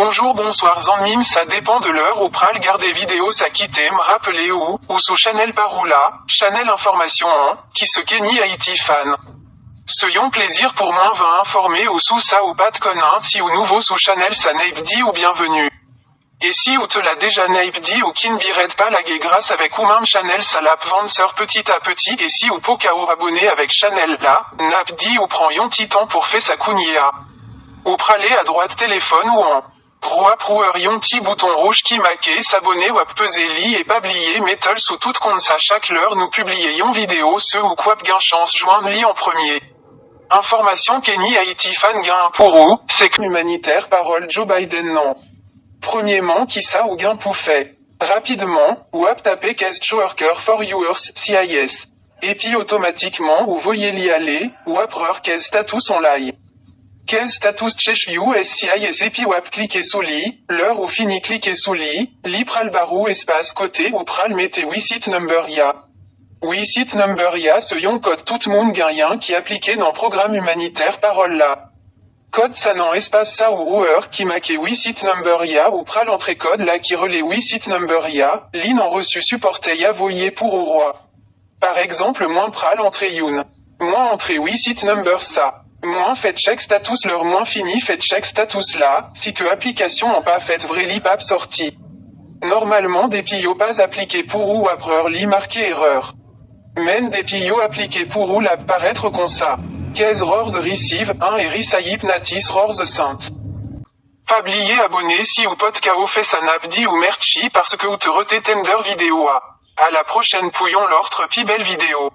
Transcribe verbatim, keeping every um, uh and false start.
Bonjou, bonswa zanmi m, sa depann de lè ou pral gade videyo sa, kite m raple ou, ou sou chanèl pa ou la, chanèl enfòmasyon an, ki se Kenny Haiti Fan. Se yon plezi pou mwen vin enfòme ou sou sa ou pa t konn. Si ou nouvo sou chanèl sa, n ap di ou byenveni. E si ou te la deja, n ap di ou kenbe rèd, pa lage, gras avèk ou menm chanèl sa l ap vanse piti a piti. E si ou poko abòne avèk chanèl la, n ap di ou pran yon ti tan pou fè sa kounye a. Ou prale adwat telefòn ou an. Ou ap wè yon ti bouton wouj ki make s'abonner, w ap peze li e pa bliye mete l sou tout, konsa chak lè nou pibliye yon videyo, se ou k ap gen chans jwenn li an premye. Enfòmasyon Kenny Haiti Fan gen pou ou, se ke imanitè pawòl Joe Biden nan. Premyèman, kisa ou gen pou fè? Rapidman, w ap tape Kez Coworker for U S C I S. Epi otomatikman ou voye li ale, w ap wè Kez Status Online. Kez Status Check U S C I S epi w ap klike sou li, lè ou fini klike sou li, li pral ba ou espas kote ou pral mete receipt number ya. Receipt number ya se yon kòd tout moun genyen ki aplike nan pwogram imanitè pawòl la. Kòd sa nan espas sa ou wè ki make receipt number ya, ou pral antre kòd la ki rele receipt number ya, li nan reçu sipòtè ya voye pou ou. Pa egzanp, mwen pral antre youn. Mwen antre receipt number sa. Mwen fè check status, lè mwen fini fè check status la, si ke aplikasyon an pa fèt vre, li p ap sòti. Nòmalman, depi yo pa aplike pou ou, w ap wè li make erè. Men depi yo aplike pou ou, l ap parèt konsa. Kez errors receive, un error receive notice errors sent. Pa bliye abòne si ou potko fè sa, n ap di ou mèsi paske ou te rete tande videyo a. A la pwochèn pou yon lòt pi bèl videyo.